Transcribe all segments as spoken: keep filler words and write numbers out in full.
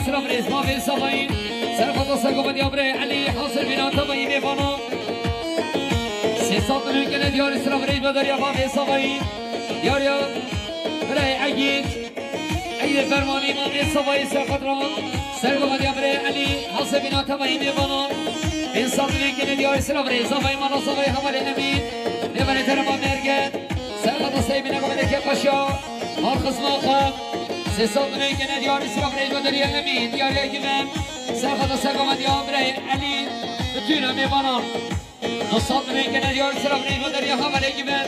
Sira birêz, mavê Savayî. Serxata sergovendiya birê Elî, hazir bîna tevayî mêvana. Sê sed milyon gene diyarî sira birêz, bederiya mavê Savayî. Diyariya birê Egîd. Egîdê Fermanî, mavê Savayî, serxatra. Sergovendiya birê Elî, hazir bîna tevayî mêvana. Pênc sed milyon gene diyarî sira birêz, Savayî, mala Savayî, hevalê Emîn. Mêvanê terema mêrge. Serxata sey bîne govenê kêfxweşiya. Mal xizma xwe. Sê sed milyon gene diyarî sira birêz, bederiya Emîn, diyariya given. Serxata sergovendiya birê Elî, bitûna mêvanan. Du sed milyon gene diyarî sira birêz, bederiya hevalê given.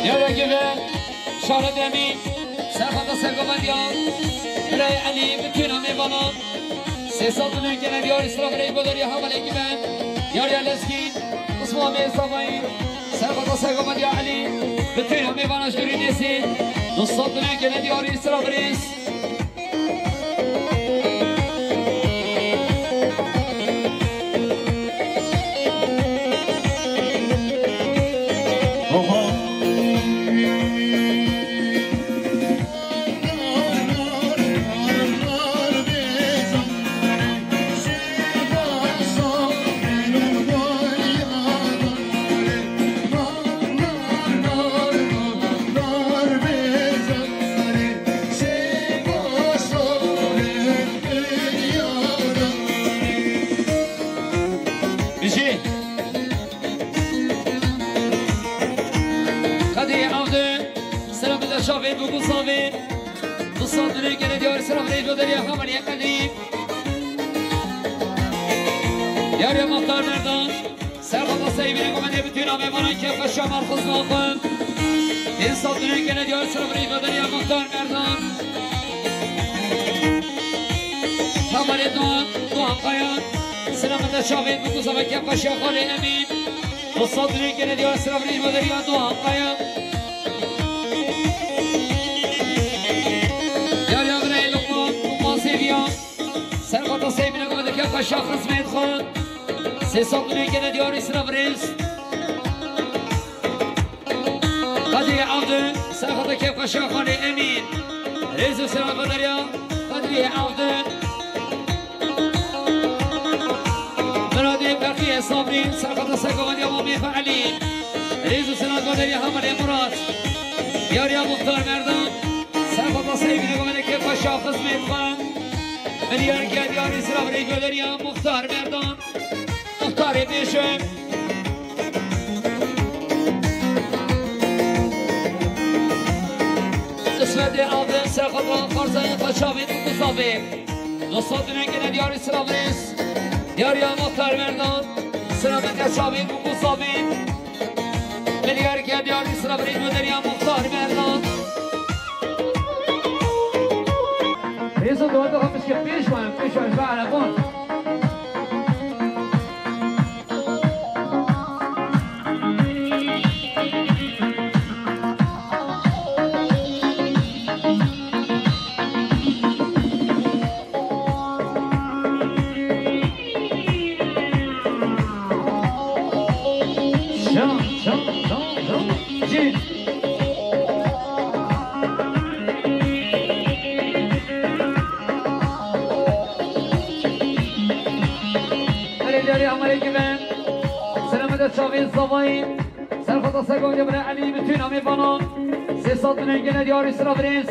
Diyariya given. Şaredemî. Serxata sergovendiya birê Elî, bitûna mêvanan. Sê sed milyon gene diyarî sira birêz, bederiya hevalê given. Diyariya Lezgî. Osman Bey Savayî. Serxata sergovendiya Elî. Bitûna mêvana ji durî nêzî. Du sed milyon gene diyarî sira birêz. Bijî. Qedrî Evdi, selam da şavên bû ku zavên. Du sed milyon gene diyarî sira birêz, bederiya hevalê Qedrî. Diyariya Muxtar Merdan. Serxata sey bîne govenê bitûna mêvanan kêfxweşiya mal xizma xwe. Pênc sed milyon gene diyarî sira birêz, bederiya Muxtar Merdan. Hevalê Doğan, Doğan Kaya. Selam da şavên bû ku zavên kêfxweşiya xalê Emîn. Du sed milyon gene diyarî sira birêz, bederiya Doğan Kaya. Diyariya birê Luqman, Luqman Zêviya. Serxata sey bîne govenê kêfxweşiya xizmêt xwe. Sê sed milyon gene diyarî sira birêz. Qedrî Evdi, serxata kêfxweşiya xalê Emîn. Rêz û selam, bederiya Qedrî Evdi. Miradê Berxiyê Sabrî, serxata sergovendiya Mamê xwe Elî. Rêz û selam, bederiya hevalê Murat. Diyariya Muxtar Merdan. Serxata sey bîne govenê kêfxweşiya xizmêt xwe. Milyar gel diyarî sira birêz, bederiya Muxtar Merdan. Muxtarê bêje. Qismetê avê serxata xarzayên xwe çavên û kuzavê. Du sed milyon gene diyarî sira birêz. Diyariya Muxtar Merdan. Sira mete çavên û kuzavê. Milyar gel diyarî sira birêz, bederiya Muxtar Merdan. Rêz û dewleta xwe pişke pêş wan, pêş wan, ji ber Erebon. Şan, şan, şan, şan. Cî. Erê diyarî hevalê given. Selamete çavên zavayî. Serxata sergovendiya birê Elî, bitûna mêvanan. Sê sed milyon gene diyarî sira birêz.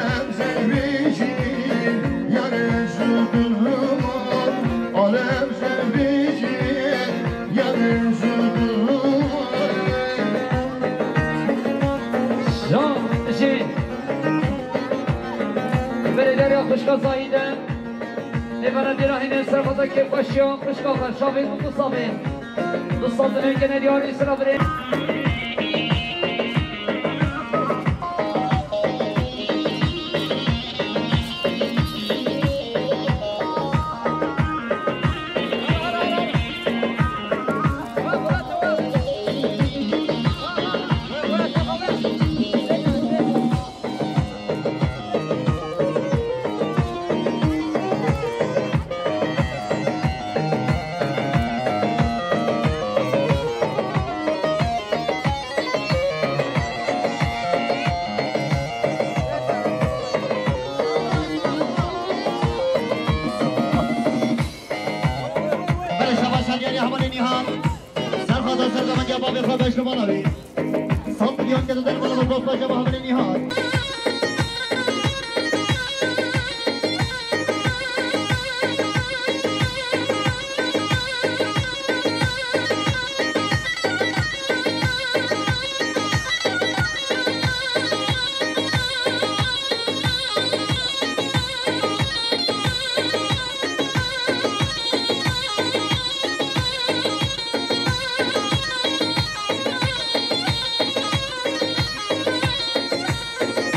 Alem zevicî, yarê zû dilma, alem zevicî, yarê zû dilma. Can, jê. Berê derya xwişka Zahîde. Êvana dêra hînê ser xata kêfxweşiya xwişka xwe. Şavê û dusavê. Dusavê gene diyarî sira birê. Belê şabaş, şadiyariya hevalê Nîhan. Serxada serxemendiya bavê xwe beş li bala wî. Sand milyon kete dermana me gof baş eva hevalê Nîhan.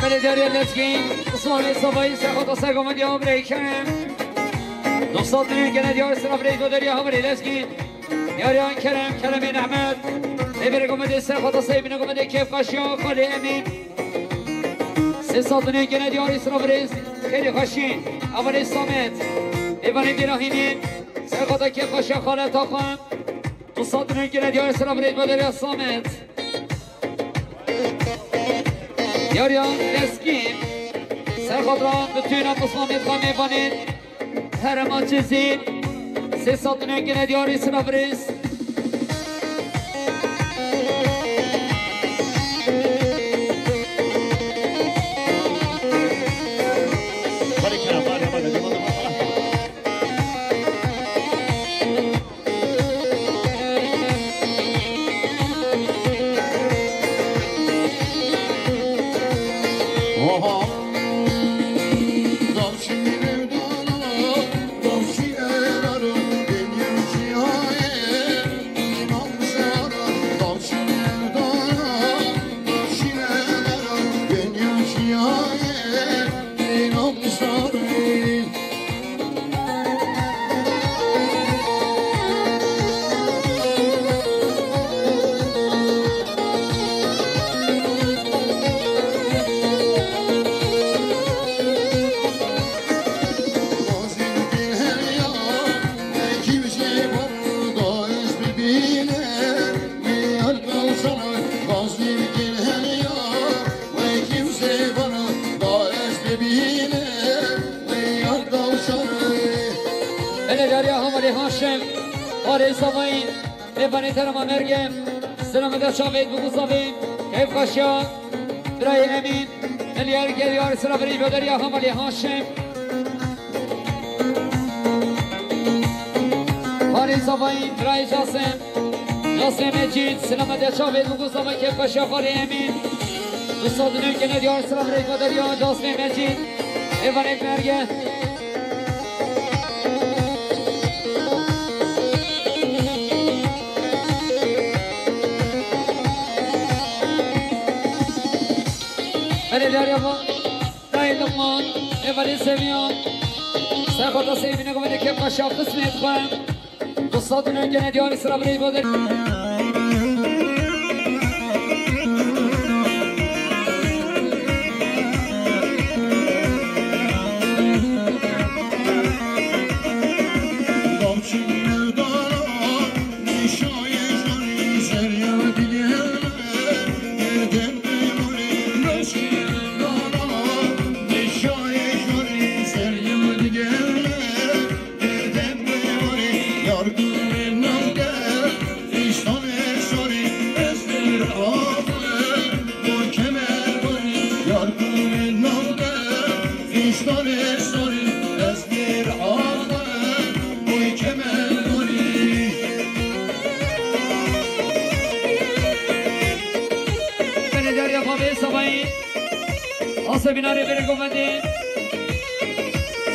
Belediyariya Lezgîn, Osmanê Savayî, Serxota Sergomendiya Abreyê Kerem. Dostat Dünyanın Genel Diyarı Sıra Birey Doderiya Hamirê Lezgîn. Yariyan Kerem, Keremê Nehmet. Êberê gomedê Serxota Seyî, bine gomedê Kêfxweşiya Xalê Emîn. Sê sal Dünyanın Genel Diyarı Sıra Birey Xêrê Xweşî. Amirê Samet. Êvanê Dêrahînî. Serxota Kêfxweşiya Xaleta Xwe. Dostat Dünyanın Genel Diyarı Sıra Birey Doderiya Samet. Yariya Lezgî, serxatran bütün Muslimê xwe mêvanên herema Cizîr, sê sed û neh gene diyarî sira virêz. Belê dariya Hamalê Haşim, Xalê Zavayî, Mêvanê Terema Mergê, selamê de çavê bû zavê, keyfxweşiya, birayê Emîn, Dilyer Gelyar, sira birî Doderiya Hamalê Haşim. Xalê Zavayî, birayê Casim, Casim Mecîd, selamê de çavê bû zavê, keyfxweşiya Xalê Emîn. Sazine gene diyar sıra birey baderiya Dasmê Mecîd. Êvanê merge. Erê derya va. Dayê Luqman. Êvanê Seviyan. Serxota Seyvine gomene ke paşa qismet xwe. Dostlar, dünün gene diyarî sıra birey baderiya. Belediya Riyafamê Savayî. Asê binarê bere govendê.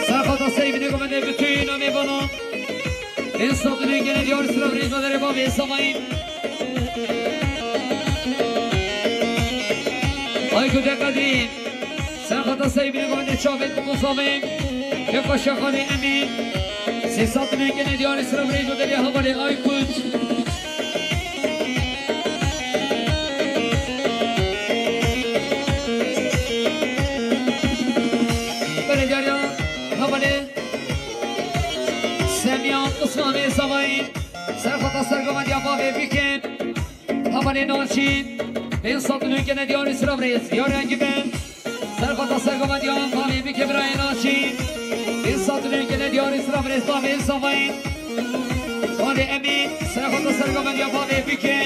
Serxota Seyvine govendê bütün amê bana. Êsta dine gene diyar sıra rêz badere bavê Savayî. Aykut Kadî. Serxota Seyvine govendê çavê Musavê. Kefa şaxanê Emîn. Sê sat dine gene diyar sıra rêz badere havalê Aykut. Belediya havalê Semîyan Osmanê Savayî. Serxota sergovendiya bavê Bîkê. Havalê Naçîn. Pênc sed milyon gene diyarî sıra birêz. Diyarî Engîben. Serxota sergovendiya bavê Bîkê birayê Naçîn. Pênc sed milyon gene diyarî sıra birêz bavê Savayî. Bavê Emîn. Serxota sergovendiya bavê Bîkê.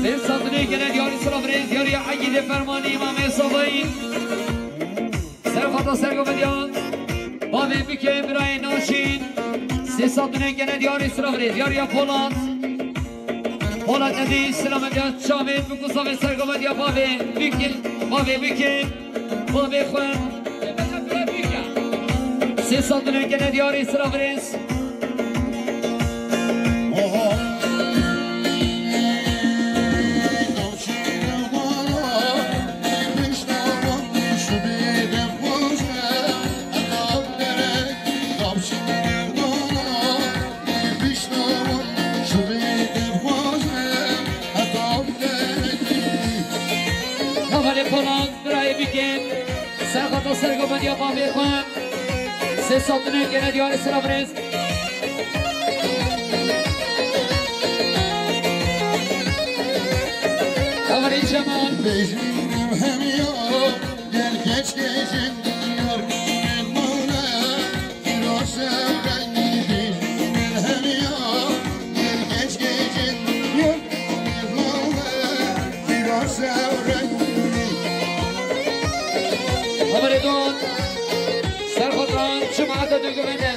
Pênc sed milyon gene diyarî sıra birêz. Diyarî Egîdê Fermanî Îmamê Savayî. Serxota sergovendiya bavê Bîkê birayê Naçîn. Sê sed milyon gene diyarî sıra birêz. Diyarî ya Polat. Polat Edî, selamet ya çavê, bikû savê sergovendiya bavê Bîkê, bavê Bîkê, bavê xwe. Sê sed milyon gene diyarî sıra birêz. Havalê Polat, birayê Bîkê. Serxota sergovendiya bavê xwe. Sê sed milyon gene diyarî sıra birêz. Havalê Cemal. Bejînim hemiya, gel geç geçin, yar mevle. Haberê don, serxotan, cemaata duguvene.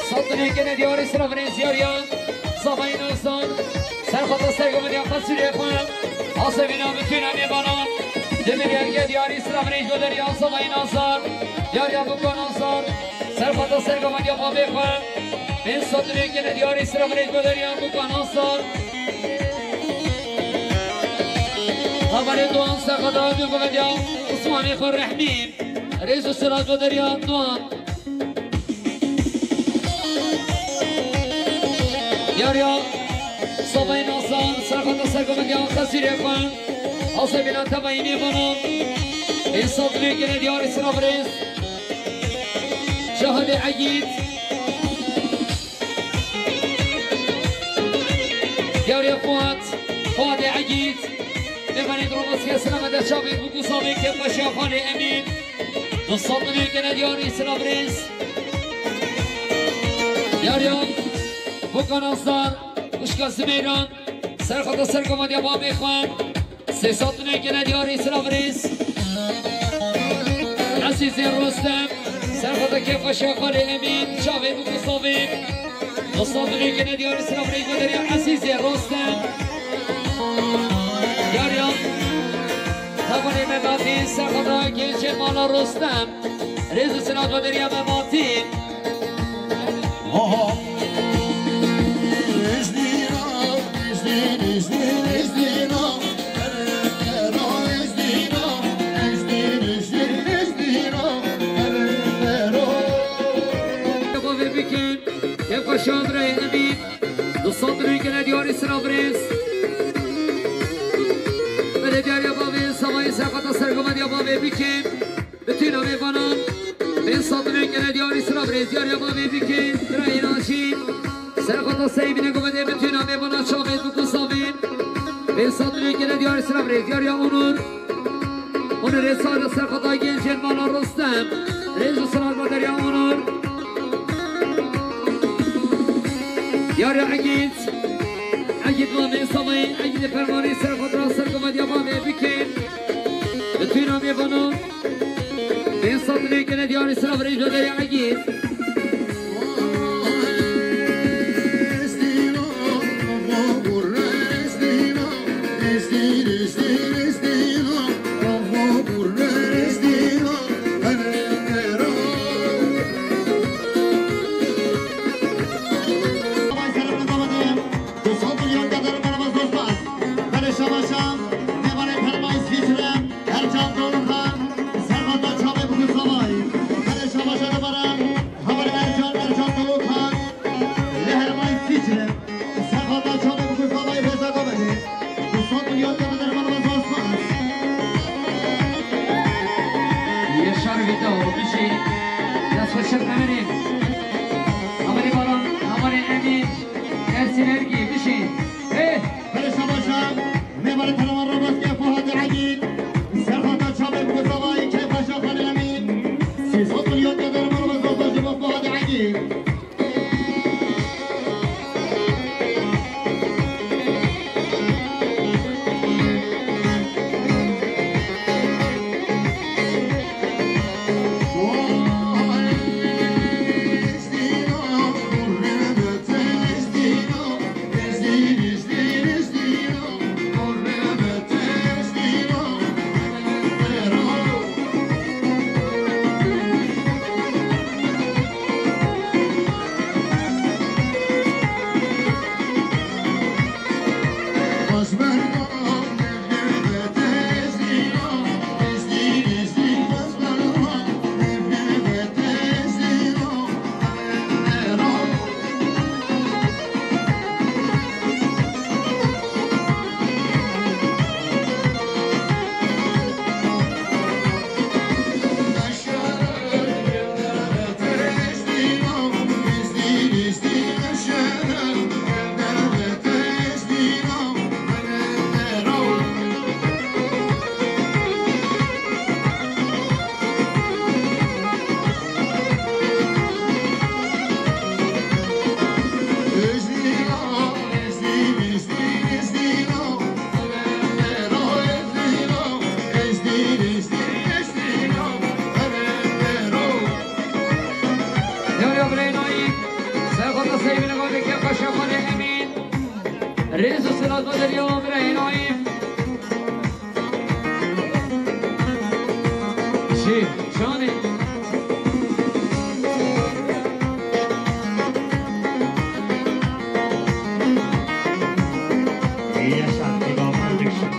Sed milyon gene diyarî sıra virên ziyariya. Savayî Nasar, serxota sergoveniya qesûrê xwe. Asê vîna bütün em ê banan. Demir yerge diyarî sıra virên joderiya Savayî Nasar. Diyariya Buka Nasar. Serxota sergovendiya bavê xwe. Pênc sed milyon gene diyarî sıra virên joderiya Buka Nasar. Haberê Doğan serxota duguveniya Osmanê xwe Rehmîn. Rêz û sila joderiya Doğan. Diyariya Savayî Nasar, serxota sergovendiya qesûrê xwe. Asê bîna tevayî mêvanan. Pênc sed milyon gene diyarî sıra virêz. Şahadê Egîd. Diyariya Fuat. Fuatê Egîd. Mêvanê Dromaske selamet de çavê bû ku savê ke paşa xalê Emîn. Du sed milyon gene diyarî sıra virêz. Diyariya Buka Nasar, wişka Zimêran, serxota sergovendiya bavê xwe. Sê sed milyon gene diyarî sıra virêz. Ezîzê Rostem, serxota kefa şaxalê Emîn, çavê bû ku savê. Du sed milyon gene diyarî sıra virêz joderiya Ezîzê Rostem. Diyariya. Kurê Mematî, serxweda Gêncên Mala Rostem. Rêz û silav ve derya Mematî. Oho. Bavê bikin, kevka şavirayê Emîn. Du sed lirê gele diyarî sira birêz. Belê diyariya bavê Savayî serxweda sergomediya bavê bikin. Bütün amêvanan. Pênc sed lirê gele diyarî sira birêz. Diyariya bavê bikin. Birayê Nacî. Serxweda Seybîne gomedê bütün amêvanan çavê biku savên. Pênc sed lirê gele diyarî sira birêz. Diyariya Onur. Onur Esar serxweda Gêncên Mala Rostem. Rêz û silav ve derya Onur. Diyariya Egîd. Egîd Mamê Savayî, Egîdê Fermanî serxweda sergomediya bavê bikin. Bütün amêvanan. Pênc sed lirê gele diyarî sira birêz ve derya Egîd. Ercan Doğukan, serxweda çavê biku savayî. Belê şabaşa dibare, haber Ercan, Ercan Doğukan. Li hermay Sicre, serxweda çavê biku savayî rêza gomedê. Du sed milyon lira derman ve zor spas. Yaşar Vito, bişî. Dest xweş, Emirî. Emirî Baran, Emirî Emîn. Ersin Ergî, bişî. Hey! Belê şabaşa, mêvarê Televan Roboske Fuhat Egîd. Serxweda çavê biku savayî keyfa Şaxan Emîn. Sê sed milyon lira derman ve zor spas ji bo Fuhat Egîd. Yar ya birayê Naîm, serxweda Seybîne gomedê kevka Şaxanê Emîn. Rêz û silav ve derya birayê Naîm. Jî, canê. Yaşar, Eva Production.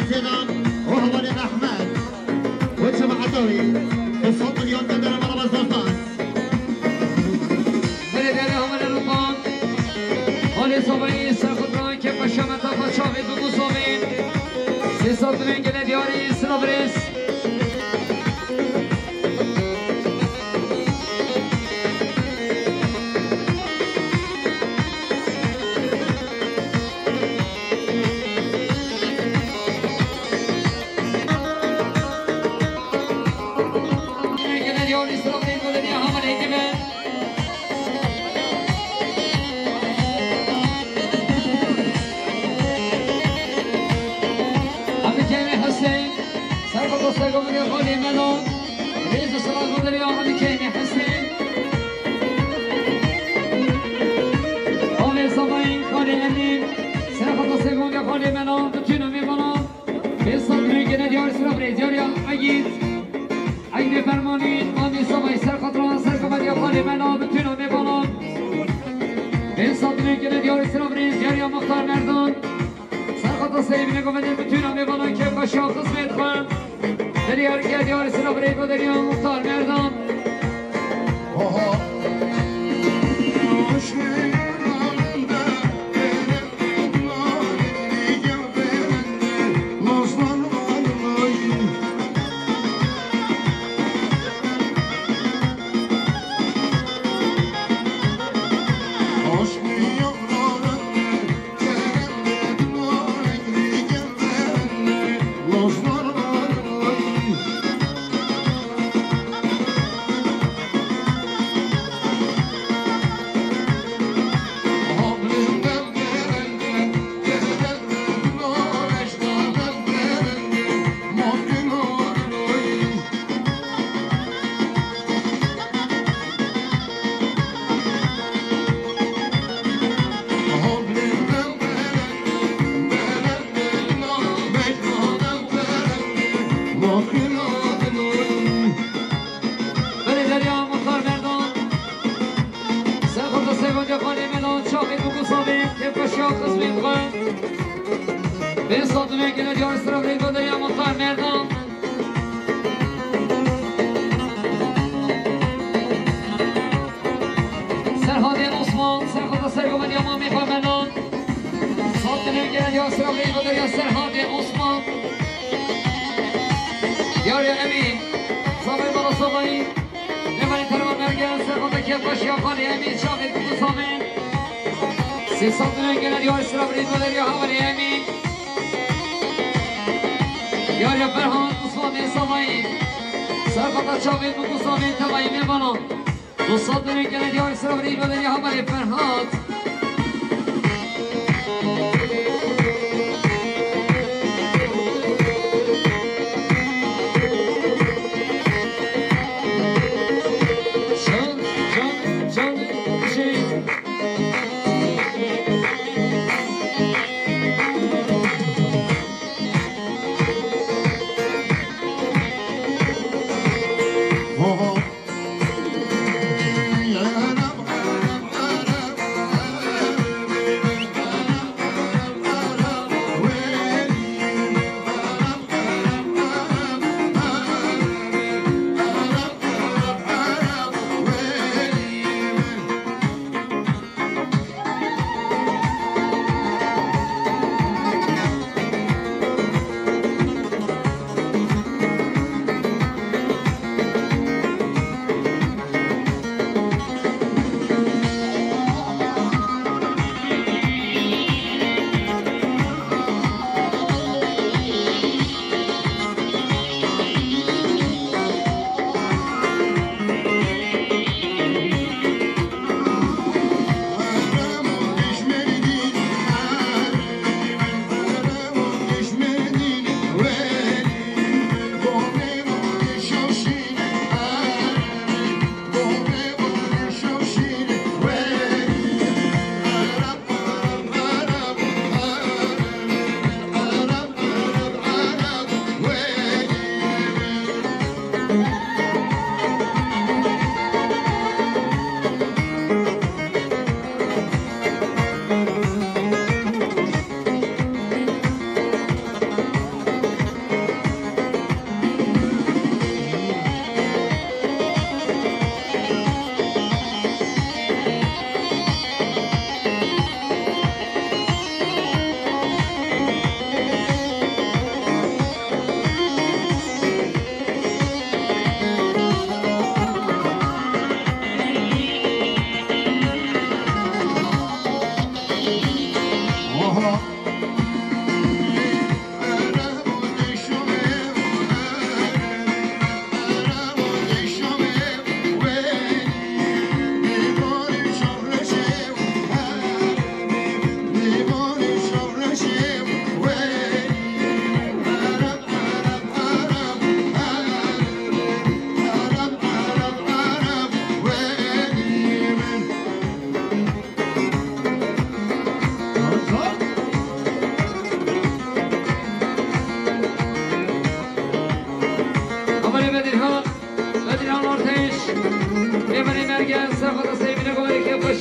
Sedan û hevalên Ehmed û cemaeta wî. Bi sed milyon tendera me re bes dostan. Belediye hevalên Rupan. Holê sobayî ser xwe diran ke paşa me ta paşa vê bigûsavên. Sê sed milyon gele diyarî silav rêz. Abdülkerim Hüseyin, Serhat Hüseyin, Gomeli, Goli Melo, Reis Sıla Gomeli, Abdülkerim Hüseyin. Xalê Sabayî, xalê Emîn, Serhat Hüseyin, Gomeli, Goli Melo, bütün Bê sed milyon gene diyar Sirafrê, diyar ya Egîd. Egîdê Fermanî, Amî Sabay, Serxatran, Serxemediya Xalê Mela, bütün Amê Balan. Bê sed milyon gene diyar Sirafrê, diyar ya Muxtar Merdan. Serxata Seyîbine Gomedê, bütün Amê Balan, kevkaşa xizmet xwe. Derya Rike, diyar Sirafrê, go derya Muxtar Merdan. Belê derya Muxtar Merdan. Serxweza Seyvandê Xalê Melan, çavê Bûkûsavê, têpaşiya xizmên xwe. Bê sed milyon gene diyar Sirafrê, go derya Muxtar Merdan. Serhadê Osman, Serhada Sergomediya Mamê Xwe Melan. Sed milyon gene diyar Sirafrê, go derya Serhadê Osman. Diyarê Emî, Zavê Mala Savayî. Nêvanê Terman Mergen, Serhada Kêfbaşiya Xalê Emî, çavê Bûkûsavê. Sê sed milyon gene diyar Sirafrê, go derya Havalê Emî. Diyarê Ferhan Osman Mêsavayî. Serhada çavê Bûkûsavê, tevayî mêvanan. Du sed milyon gene diyar Sirafrê, go derya Havalê Ferhat. Can, can, can, şey.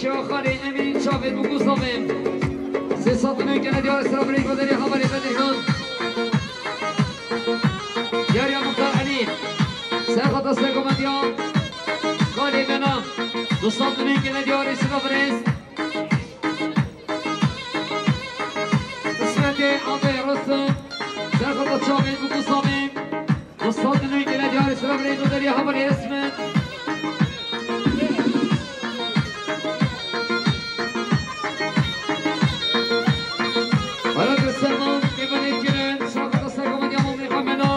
Şêwexanê Emîn çavê bû ku zavê. Sê sed û newî kene diyar sira birêk goderê hevalê Bedirhan. Diyariya Muxtar Elî. Serxeta sergomendiya Xalê Mena. Du sed û newî kene diyarê sira birêz. Qismetê Adê Rostin. Serxeta çavê bû ku zavê. Ustad Nûrê Gele diyarê sira birêz û derya hevalê Esmet. Hala gösterman, kemanê kirin, şakata sergomendiya Mamê Xamena.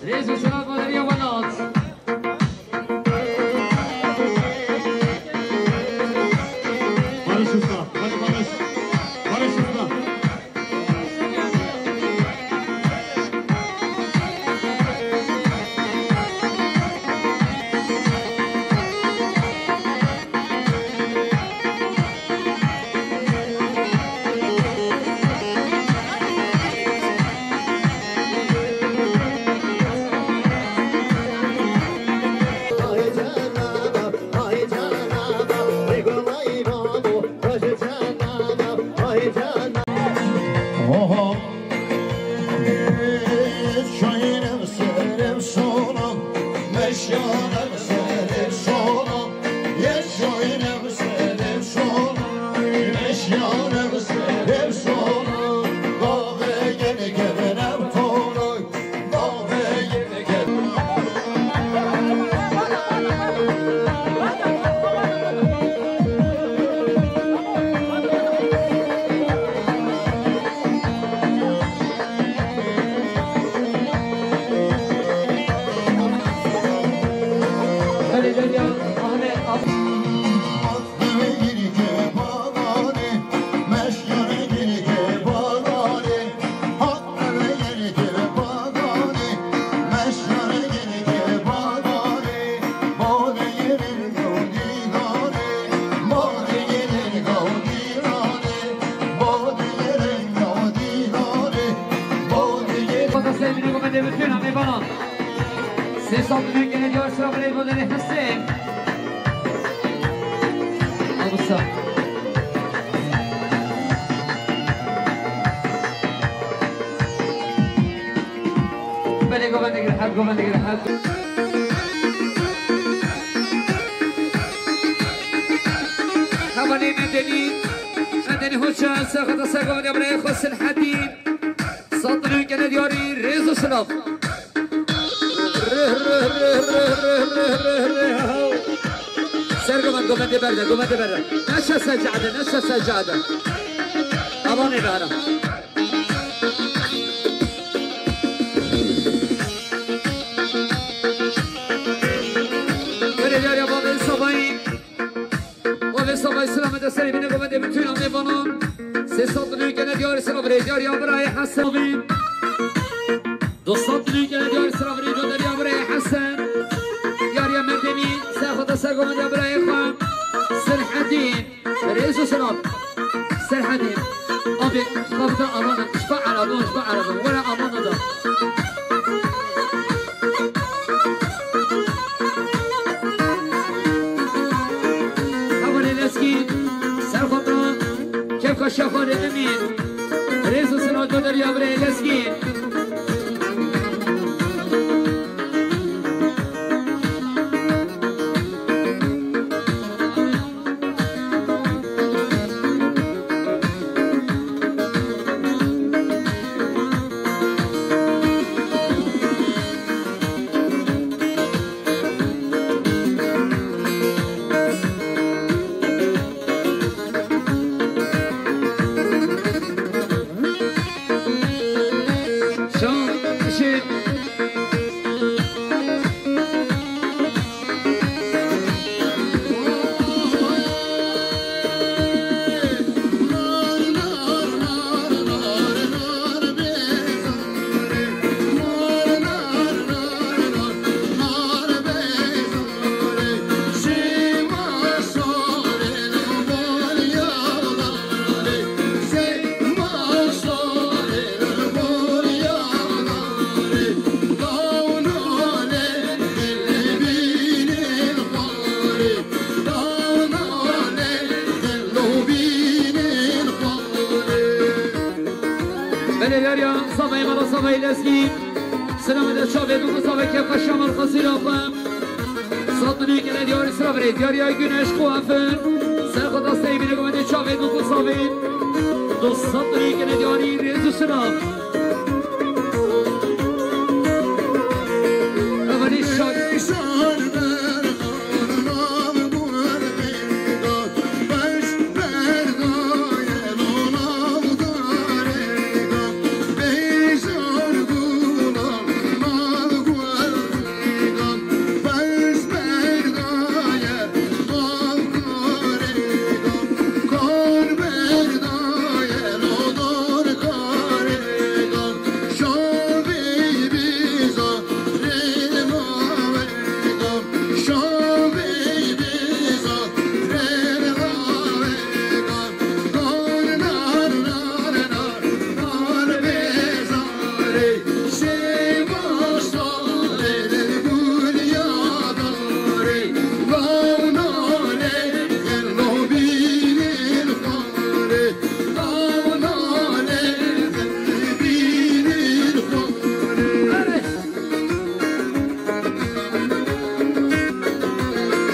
Rêz û selam derya welat. Barış Usta, hadi Barış. Barış Usta. Oho. Şahinim serim sona, meşyanim serim sona, ye şahinim serim sona, meşyanim serim sona, gave gene gene tona. Sê sed milyon gene diyar sira birêz goderê Hesên. Al bu sağ. Belê govendê gir, her govendê gir, her. Hevalê Medenî, Medenî Hoca, serxeta ser govendê birayê xwe Silhedîn. Sed milyon gene diyarî rêz û silav. Rih, rih, rih. Ser govend, govendê berde, govendê berde. Neşe secade, neşe secade. Alanê bere. Bere diyar ya bavê Sabayî. Bavê Sabayî silamete serê bîne govendê bütün amê vanan. Sê sed milyon gene diyarî silav rê diyar ya birayê Hesen. Du sed milyon gene diyarî silav rê diyar ya birayê Hesen. Diyar ya Medenî, serxeta ser govendê ya birayê xwe. Serhedîn. Rêz û selam. Serhedê. Abi, xwe bide alana. Ji ba Erebo, ji ba Erebo. Were alana da. Hevalê Lezgî. Serxota. Kevka şexarê Emîn. Rêz û selam. Derya birê Lezgî. Lezgî, selamet e çavê du kuzavê kêfxweşa malxwezîra xwe. Sat milî kene diyarî sira virê, diyariya Güneş Kuaför. Ser xwe desteyê bîne gomendê çavê du kuzavê. Du sat milî kene diyarî rêz û silav. Evelî şak.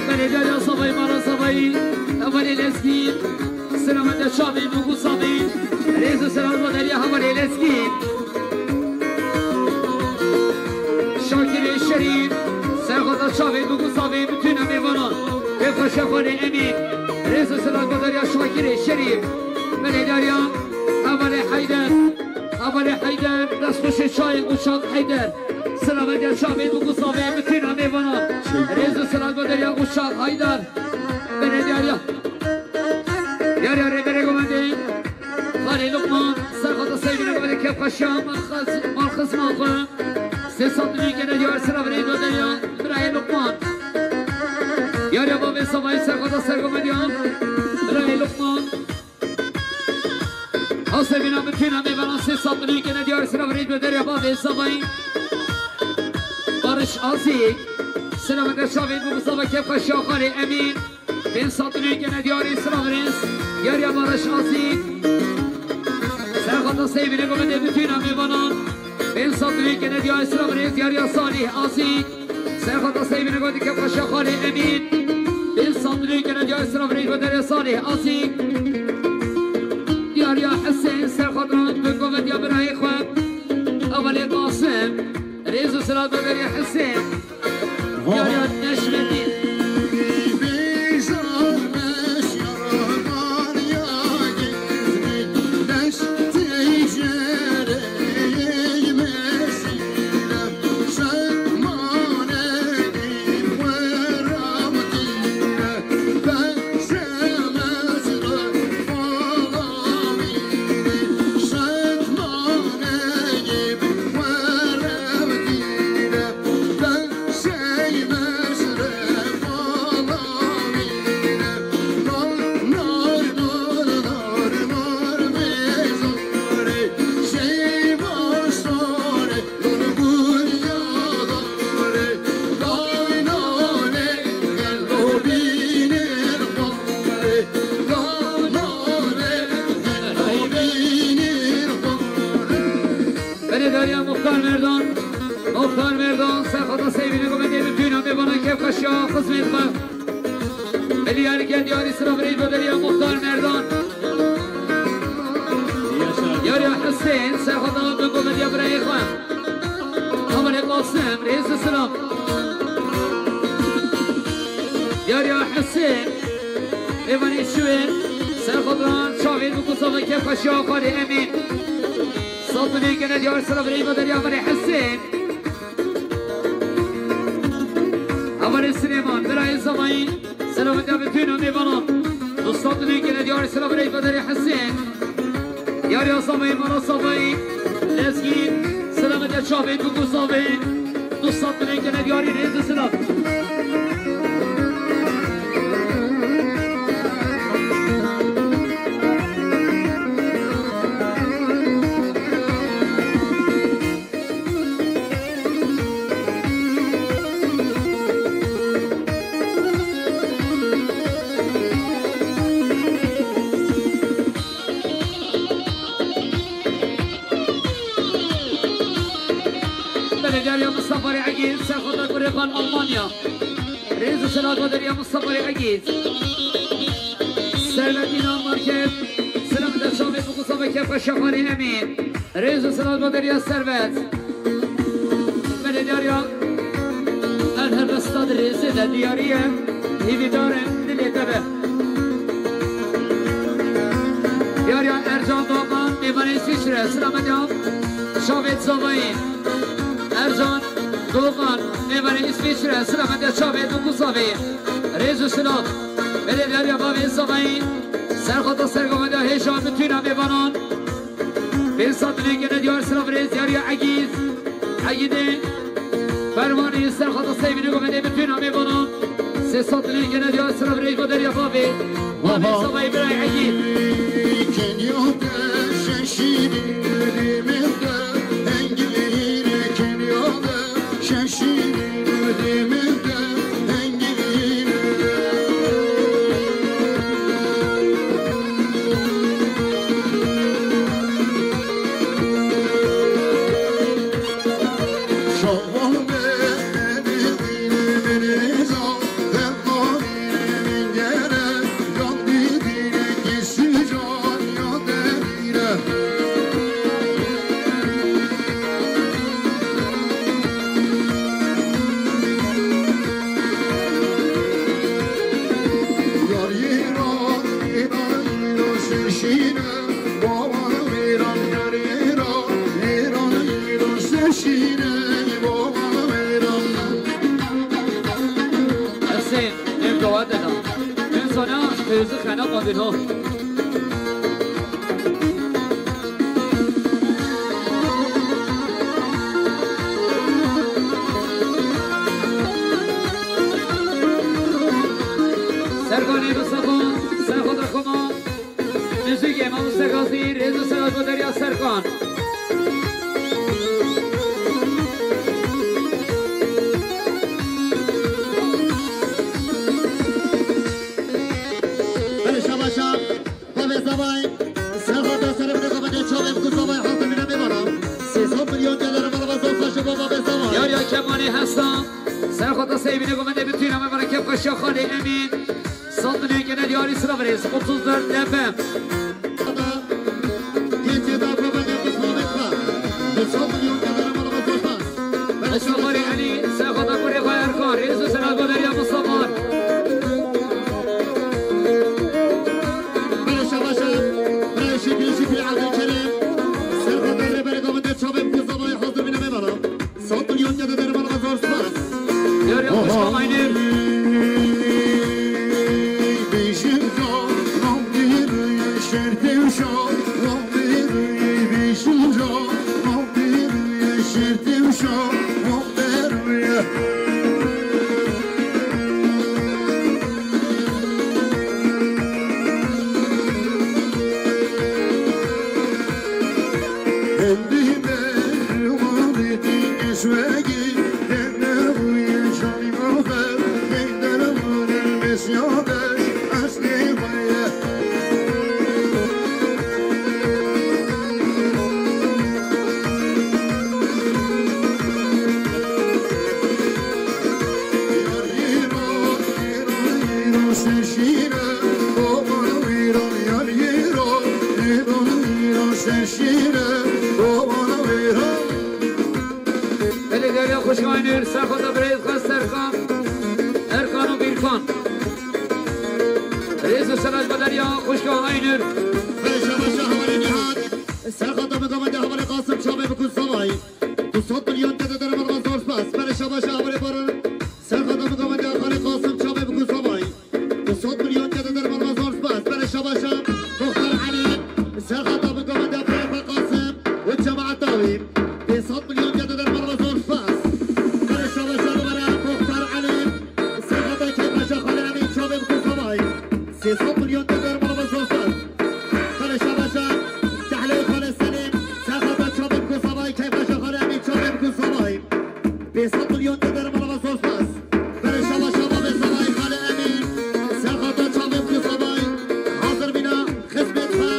Belediya Savayî, Mara Savayî, Hevalê Lezgî, selamet e çavê du kuzavê, rêz û selam bo deriya Hevalê Lezgî. Şakirê Şerîf, serxwata çavê du kuzavê, bütün mêvanan, kêfxweşa xalê Emîn, rêz û selam bo deriya Şakirê Şerîf. Belediya Hevalê Heyder, Hevalê Heyder, destxweşê çayê Uşak Heyder. Selamet ya çavê du kuzavê, bütün mêvanan. Rêz û selam bo deriya Uşak Heyder. Belediya. Yar yar rêberê gomendê. Xalê Luqman, serxwata seyvîne gomendê kêfxweşa, malxwez-, malxizma xwe. Sê sat milî kene diyar sira virê do deriya, birayê Luqman. Yar ya bavê Savayî serxwata ser gomendê, birayê Luqman. Hasebîna bütün mêvanan sê sat milî kene diyar sira virê do deriya bavê Savayî. Barış Azik, selamet e çavê du kuzavê kêfxweşa xalê Emîn. Pênc sat milî kene diyarî sira virêz, yar ya Barış Azik. Serxwata seyvîne gomendê bütün mêvanan. Pênc sat milî kene diyarî sira virêz, yar ya Salih Azik. Serxwata seyvîne gomendê kêfxweşa xalê Emîn. Pênc sat milî kene diyarî sira virêz, bo deriya Salih Azik. Yar ya Husên, serxwata gomendê birayê xwe. Hevalê Qasim. Rêz û silav bo deriya Husên. Yar ya Neşmetîn. Beledariya Muxtar Merdan, Muxtar Merdan, serxwata seyvîne gomendê bütün mêvanan kêfxweşa xizmêt xwe. Belî yarî gel diyarî sira virêz bo deriya Muxtar Merdan. Yar ya Husên, serxwata gomendê birayê xwe. Hevalê Qasim, rêz û silav. Yar ya Husên, mêvanê şûê, serxwata çavê du kuzavê kêfxweşa xalê Emîn. Sat milî kene diyar sira virêz bo deriya Hevalê Husên. Hevalê Silêman, birayê Savayî, selamet ya bütün mêvanan. Du sat milî kene diyar sira virêz bo deriya Husên. Yar ya Savayî, Mara Savayî, Lezgî, selamet ya çavê du kuzavê. Du sat milî kene diyarî rêz û silav. Belediya Mustafa Egîz, Serxota Kurê Xan Almanya. Rêz û selat bo deriya Mustafa Egîz. Servetîna market, selam de çavê Mustafa Kefa Şaxalî Emîn. Rêz û selat bo deriya Servet. Belediya El Helbesta di rêzê de diyariye, hîvîdar e, dilê te be. Diyariya Ercan Doğan, mêvanê Îsviçre, selametiya çavê Zavayî. Ercan Doğan, mêvanê Îsviçre, selametiya çavê Nukuzavê. Rêz û silav. Belediya bavê Zavayî, Serxota Sergoveda hêja mitûna mêvanan. Pênc sed milyon gene diyar silav rêz diyariya Egîz. Egîdê Perwanî Serxota Seyvînê govendê mitûna mêvanan. Sê sed milyon gene diyar silav rêz bo deriya bavê. Bavê Zavayî birayê Egîd. Kenya de şeşîrî, dîmê de hengilî, Kenya de şeşîrî, dîmê de hengilî. Hesên, ev dawa de da. Min zana, hêzi xena qandîno. Serkanê Mustafa, Serxota Koma. Muzîkê Mamoste Gazî, rêz û selat bo deriya Serkan. Belê şabaşa, bavê Zavay. Serxota serê bide xwe bide çavê biku Zavay, halkê min e mêvana. Sê sed milyon gelere mala zor xweşe bo bavê Zavay. Yar ya kemanê hesta. Serxota Seyvînê govendê bitûna mêvana kef xweşe xalê Emîn. Sandinê gene diyarî silav rêz, otuz dört L P. Mustafa Elî, Serxota Kurê Xwe Erkan, rêz û selat bo deriya Mustafa. Belê şabaşa, belê şikri şikri Abdülkerim. Serxota Rêberê Govendê çavê biku Zavayî hazir bîne mêvana. Sed milyon gede derman zor spas. Yar ya, xwişka Aynur. Belê deriya xwişka Aynur, Serxota birêz xwe Serkan, Erkan û Bîrkan. Rêz û selat bo deriya xwişka Aynur. Belê şabaşa hevalê Nîhat. Serxota min govendê hevalê Qasim çavê biku Zavayî. Du sed milyon gede derman zor spas. Belê şabaşa hevalê Baran. Serxota min govendê hevalê Qasim çavê biku Zavayî. Du sed milyon gede derman zor spas. Belê şabaşa Muxtar Elî. Serxota min govendê hevalê Qasim û cemaeta wî. Pênc sed milyon gede derman zor spas. Belê şabaşa li were Muxtar Elî. Serxota keyfxweşa xalê Emîn çavê biku Zavayî. Sê sed milyon gede derman zor spas. Belê şabaşa Kehlê xalê Selîm. Serxota çavê biku Zavayî, keyfxweşa xalê Emîn çavê biku Zavayî. Pênc sed milyon gede derman zor spas. Belê şabaşa bavê Zavayî xalê Emîn. Serxota çavê biku Zavayî. Hazir bîne xizmêt xwe.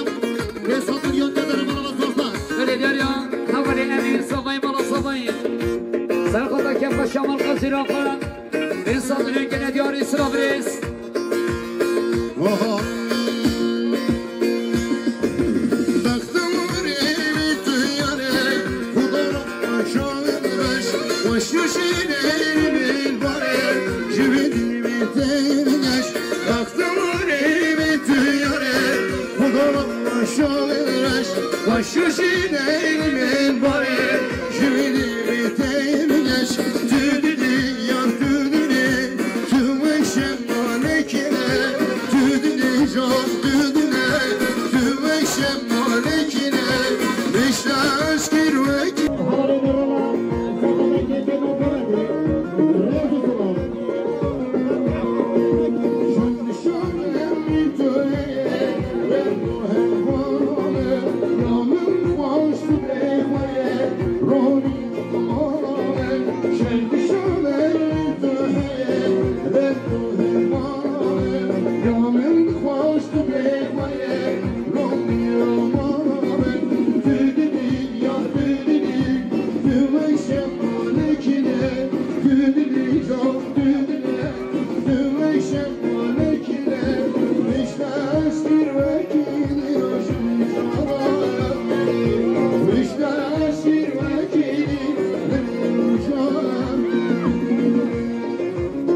Pênc sed milyon gede derman zor spas. Belê deriya hevalê Emîn Zavayî, mala Zavayî. Serxweta kêfa Şamal Qezîra xwe. Bê sazînên gele diyarî silav rêz. Oho. Bextim rê wî tu yare, Xudo şorin beş, weş û şîrê min bare, ji wî dilî wî tên geş. Bextim rê wî tu yare, Xudo şorin beş, weş û şîrê min bare, ji wî dilî wî tên geş. Tu dilî ya tu dilî, tu weşe malekine, tu dilî jan tu dile, tu weşe malekine, mişte eşkir wekî.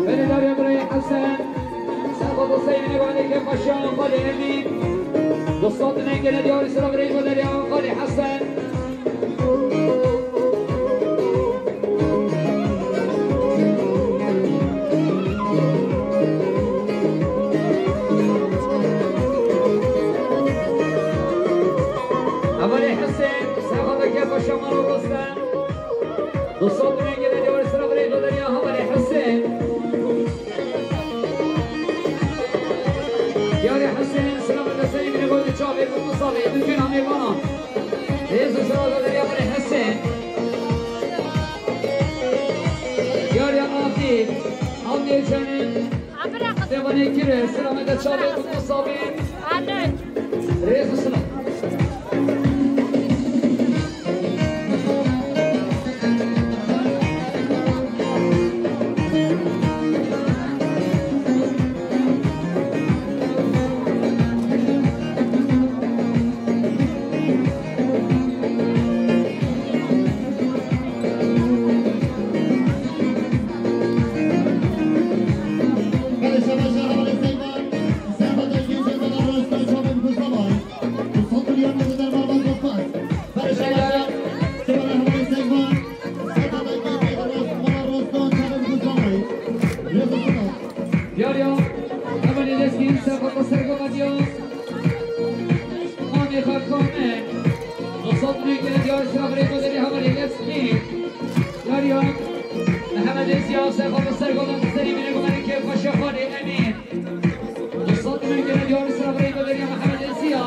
Belê dariya birayê Hesen. Serxweta Seyîdê Banê Kêfaşiyan, Xalê Emîn. Dostan dinên gele diyarî sira birayê Baderiya, Xalê Hesen. Hevalê Hesen, Serxweta Kêfaşiyan, Mala Rostem. Dostan dinên gele diyarî sira birayê Baderiya, Hevalê Hesen. Diyarê Hesen, silamê te serê min e, gote çavê ku tu savê, tu cina mêvana. Rêz û silav deriya min e Hesen. Diyarê Afî, Afî Eçenê, Sevanê Kire, silamê te çavê ku tu savê. Rêz û silav. Diyariya, hevalê Lezgîn, serxweta sergoda diya. Mamê Xakame. Dostan dinên gele diyarî sira birayê Baderiya, hevalê Lezgîn. Diyariya, Mihemed Êziya, serxweta sergoda serê min e, gote kêfaşiya Xalê Emîn. Dostan dinên gele diyarî sira birayê Baderiya, Mihemed Êziya.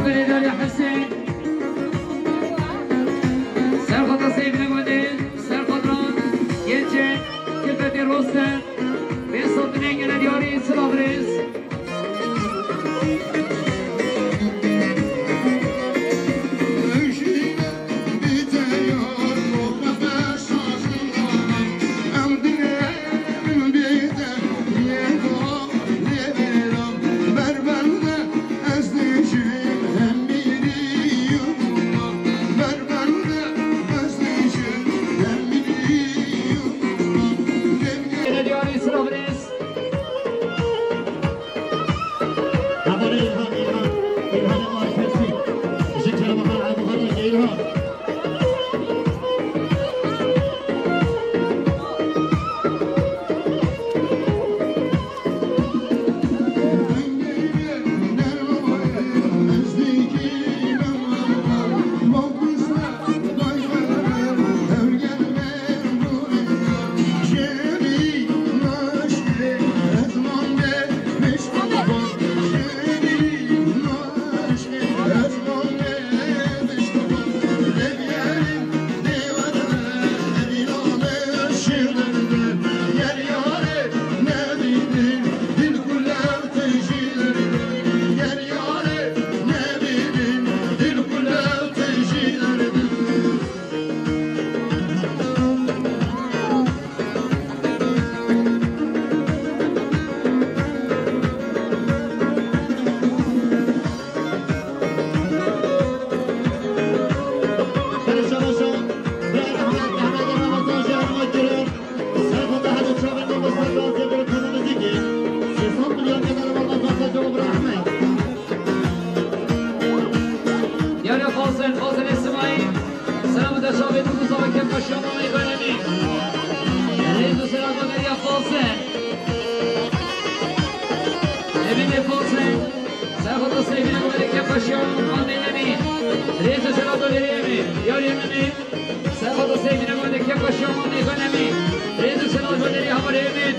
Belê dariya Hesen. Serxweta Seyîdê Gundê, serxweta Gençê, Kifetê Rostem. Bê sazînên gele diyarî, silav rêz. Gele diyarî, silav rêz. Hevalê Îlhan, Îlhan, Îlhanê Markesî. Ji Kerem Xan Ebû Xan Ege Îlhan. Şaman Emîn. Rêz û selat û derê Emîn. Yarê Emîn. Serxwata Seyfîne Godekê xwe Şaman Nêzan Emîn. Rêz û selat û derê hevalê Emîn.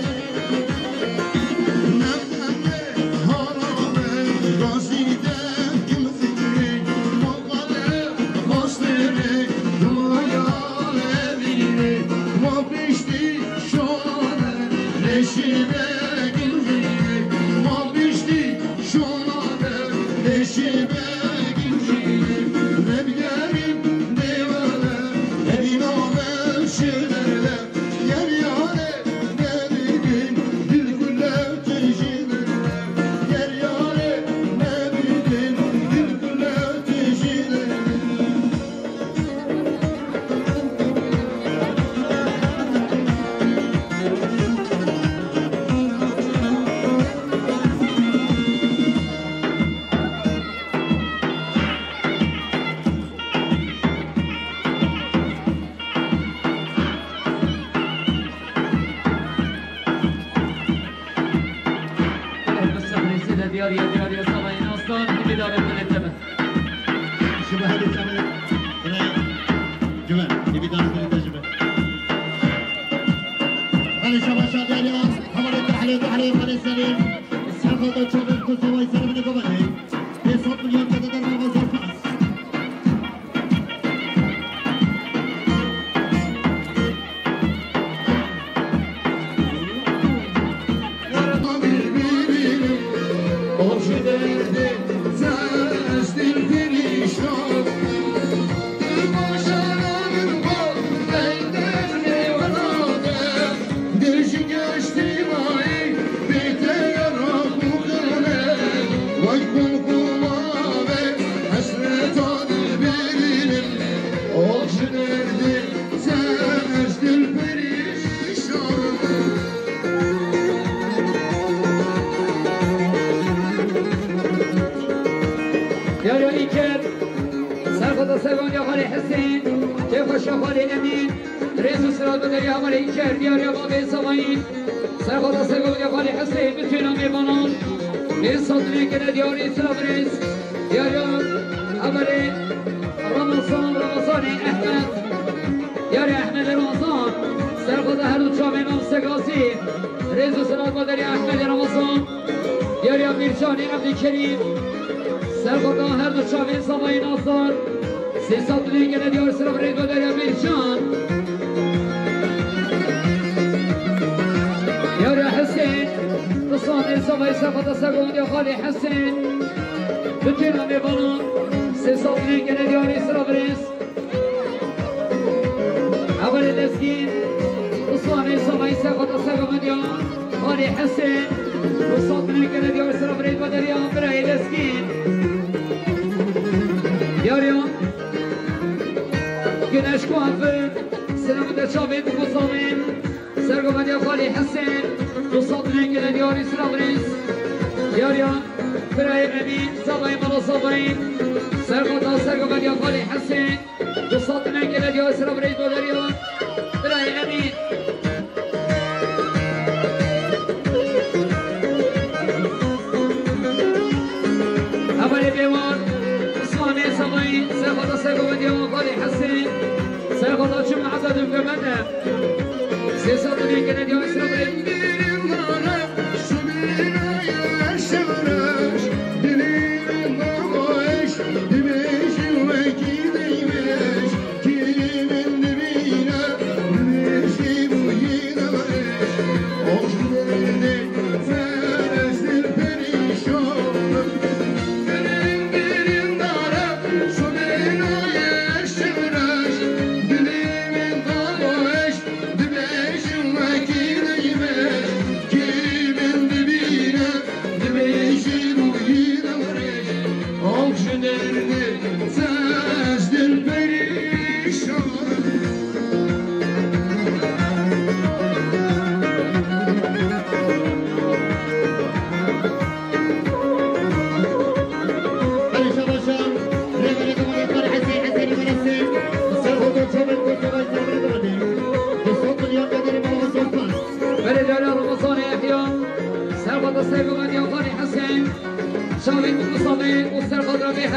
Diyariye, diyariye, Samayî Naslan, himî dare dilê te be. Ji bo herî çawa bire ciwan, himî dare dilê te ji be. Belê şabaşa diyariye, hevalê te helê, te helê, hevalê serê. Serxwata çavên ku zavayî serê min ê govanê. Pê sed milyon te de derma zor pas. Yaro Îker, Serxwata Sergondiya Xalê Hesên, Kêfxweşa Xalê Emîn, rêz û silav û derya Xalê Îker, diyariya babê Samayî, Serxwata Sergondiya Xalê Hesên, bütün mêvanan, mêz satinê gele diyarî silav rêz, diyariya hevalê Ramazan, Ramazanê Ehmed, diyariya Ehmedê Ramazan, Serxwata her du çavên Segazî, rêz û silav û derya Ehmedê Ramazan, diyariya Mîrcanê Evdî Kerîm, Serxwata her du çavên Samayî Nasar, sê sed milyon gele diyar silav rêz û derya Mîrcan. Diyariya Hesên, Hesên, Samayî Serxwata Sergondiya Xalê Hesên, bütün mêvanan, sê sed milyon gele diyarî silav rêz. Hevalê Lezgîn, Usmanê Samayî Serxwata Sergondiya Xalê Hesên, du sed milyon gele diyar silav rêz û derya birayê Lezgîn. Diyariya Güneş Kuaför, silav de çavê dibû Samî, Sergondiya Xalê Hesên, du sed milyon gele diyarî silav rêz. Diyariya birayê Emîn, Samayî Mala Samayî, Serxwata Sergondiya Xalê Hesên, du sed milyon gele diyar silav rêz û derya birayê Emîn. Hevalê Bêwan, Usmanê Samayî, Serxwata Sergondiya Xalê Hesên, Serxwata çi meheza dûkemend e. Sê sed milyon gele diyar silav rêz.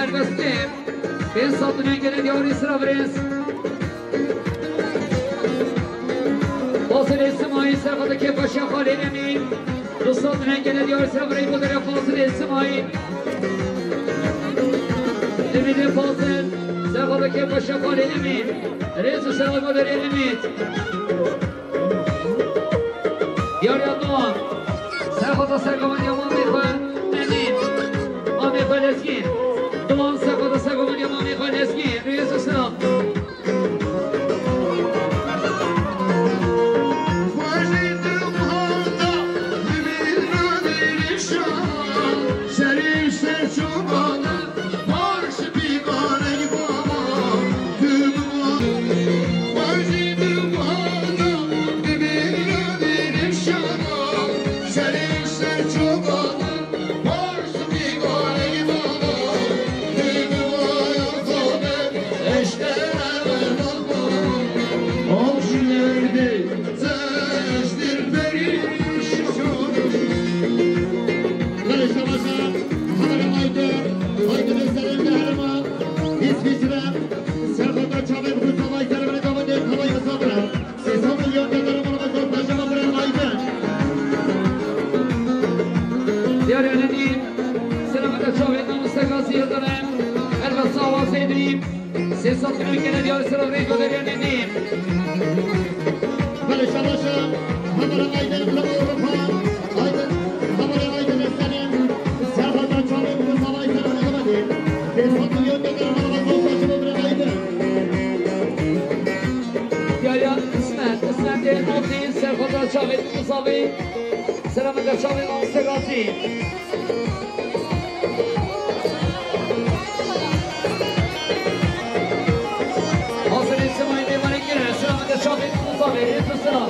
Serbestê. Pênc sed milyon gele diyarî sira birêz. Fazilê Simayî, serxwedekê paşa Xalê Emîn. Du sed milyon gele diyarî sira birêz, bu dere Fazilê Simayî. Emînê Fazil, serxwedekê paşa Xalê Emîn. Rêz û selam bu dere Emîn. Diyariya Doğan. Serxweda sergavaniya mamê xwe Emîn. Mamê xwe Lezgîn. Doğan serxweda sergavaniya mamê xwe Lezgîn. Rêz û selam. Diyar Erenî, selamete çavê Namuse Gazî Yildirim, Elbet Sawa Zeydirî, sê sed milyon gele diyar sira rêk ve deryanê nî. Belê şabaşa, Hamara Aydın, Bravo Avrupa, Aydın, Hamara Aydın Selim, Serhat Çavê, Mustafa Aydın, Aydın. Sê sed milyon gele Bravo Aydın. Diyar ya, İsmet, İsmet de Mutlu, Serhat Çavê, Mustafa. Selamete çavê Namuse Gazî. Hazirê Simayî mêvanê girin, selamete çavê Musa Bey, hêz û selam.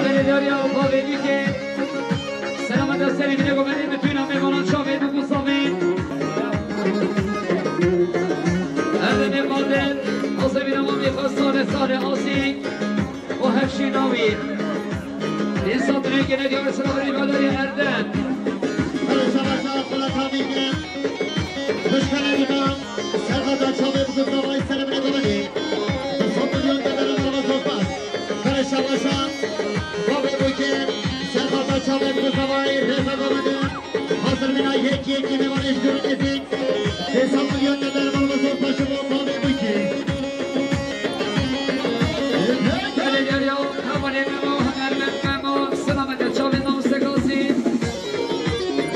Belediya Avrupa ve ülke. Selamete serê vî de gomenê, bütün mêvanan çavê bû ku zavê. Erdemê Bader, azevîna mamê xwe sale sale asî û hevşîna wî. Însan dilê gene diyar sira birî Baderê Erdem. Hadi şabaşa, xulata bîne. Hoş geldin. Serhat Çavê bi ku zavayî serê min ê bibinê. Du sed milyon gele re merhaba zor spas. Belê şabaşa, bavê bûkê, Serhat Çavê bi ku zavayî rêza bibinê. Hazir bîna yek yek yê mêvanê ji dûr û nêzîk. Sê sed milyon gele re merhaba zor spas ji bo bavê bûkê. Belê geriya, hevalê Memo, Hunermend Memo, selamete çavê Namuse Gazî.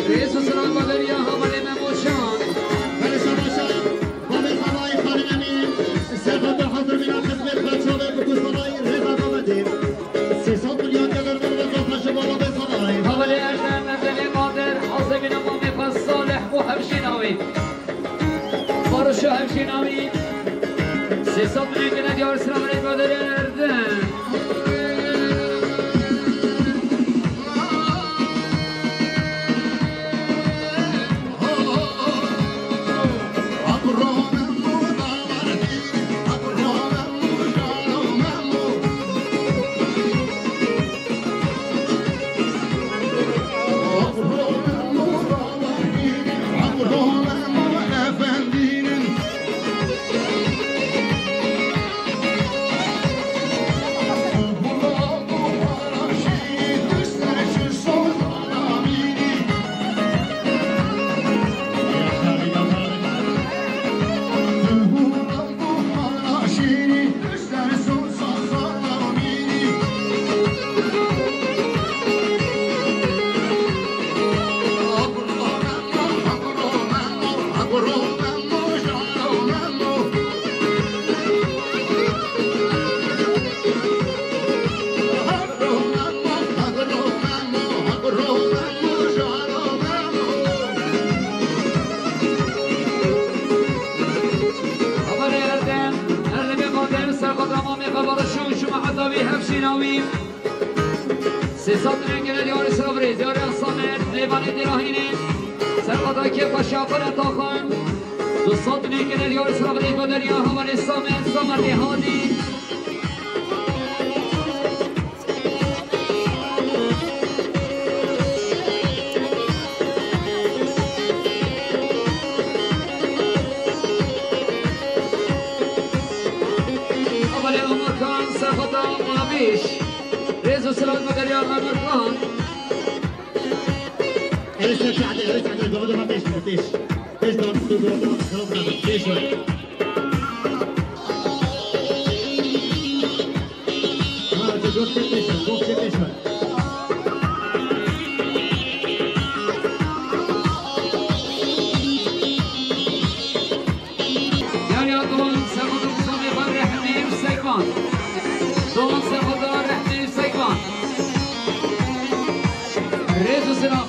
Rêz û selam Baderiya, hevalê Memo Can. Belê şabaşa, bavê zavayî Xalê Emîn, Serhat hazir bîna xizmet ve çavê bi ku zavayî rêza bibinê. Sê sed milyon gele re merhaba zor spas ji bo bavê zavayî. Hevalê Erdem, Erdemê Bader, hazir bîna mamê xwe Salih û hevşîna wî. Barışa hevşîna wî. Sê sed milyon gele diyar sira birê Baderiya Erdem. Sê sed nêkene diyarê Siravirê, diyarê Samet, Lêvanê Dêrahînê, Serqata Kêfa Şaxir Etaxan, du sed nêkene diyarê Siravirê, Baderiya Havanê Samet, Sametê Hadî. Avalê Amirkan, Serqata Mavîş. Rêz û silav Baderiya Amirkan. Erê ser şehde, erê ser şehde, gavada ma pêş, pêş. Pêş, pêş, pêş, pêş, pêş, pêş, pêş. Ha, tu dost pêş, dost pêş. Yariya Doğan Serxoda Mustafa Rehmi Sekban. Doğan Serxoda Rehmi Sekban. Rêz û silav.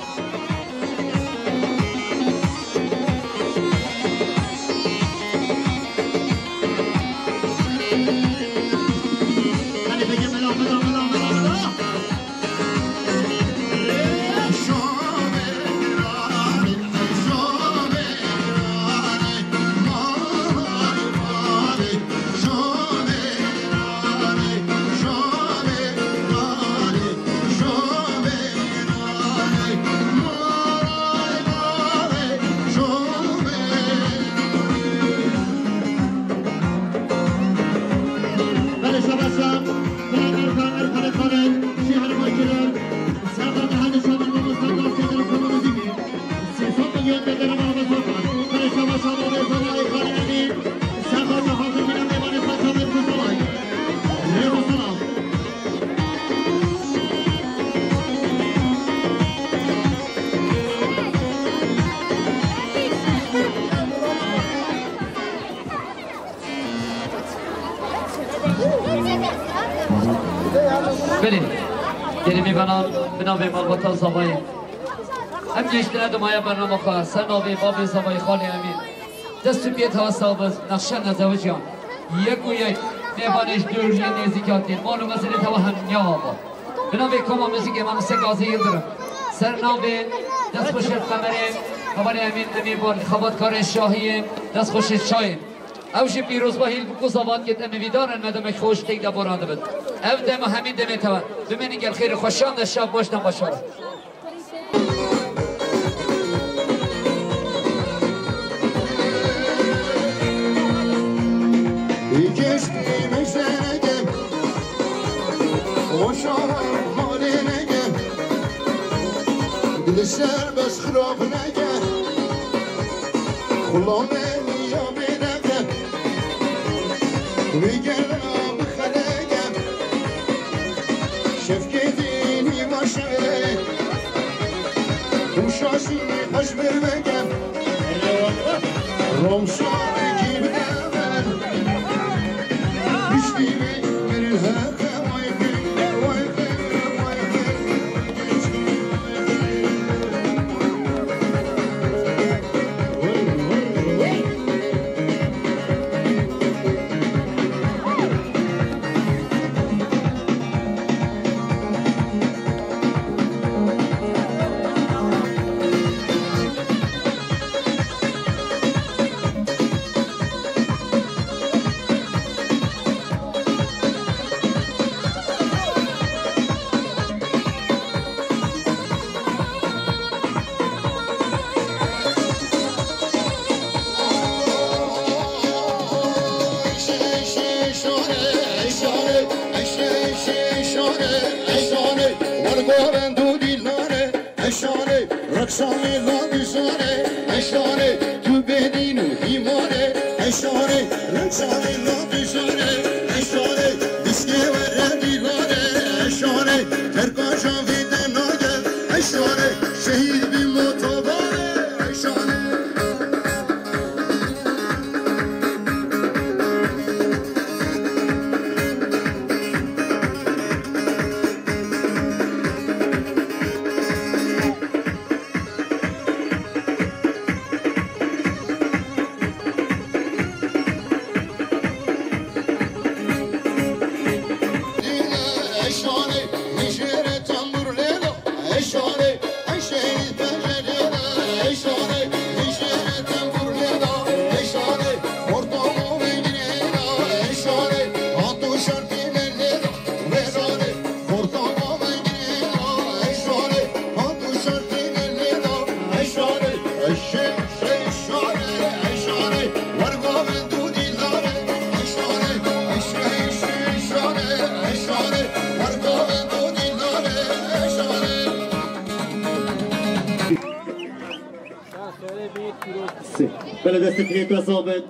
Belê, gelê mêvanan, bi navê malbata Zavayê. Em gihiştine di maya bernama xwe, ser navê Bavê Zavayê Xalê Emîn. Dest û piyê tewa sax be, nexşe nezewiciyan. Yek û yek, mêvanê ji dûr yên nêzîk hatî, mal û mezelê tewa hemiya ava. Bi navê Koma Muzîkê Mamoste Gazî Yildirim. Ser navê destxweşê Qemerê, hevalê Emîn Emînbal, xebatkarê Şahiyê, destxweşê Çayê. Ew jî pîrozbahî li Biko Zavat ket, em ê vîdar in, me demek xweş têk de boran dibin. Ev dem hemî demê tewa. Bimînin gel xêr û xweşan de şav baş temaşa. Îkez meşereke, hoşa malê neke, dil serbest xirab neke, xulamê ya bêneke, wê gela bixeleke. Şevkê dînî maşe, û şaşî xweş bir veke. Romşa vekî bide ber. Piştî vê bir heke vay xêr, vay xêr, vay xêr. Eşane, rakşanê la dijane, eşane, tu bedîn û hîmane, eşane, rakşanê la dijane, eşane, diskê were dîlane, eşane, terka javê te nage, eşane, şehîd bî motobare, eşane. Sekinê te sabit.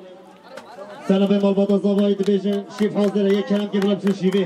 Selamê malbata Zavayî dibêjin. Şîv hazir e. Yek kerem ke bila biçin şîvê.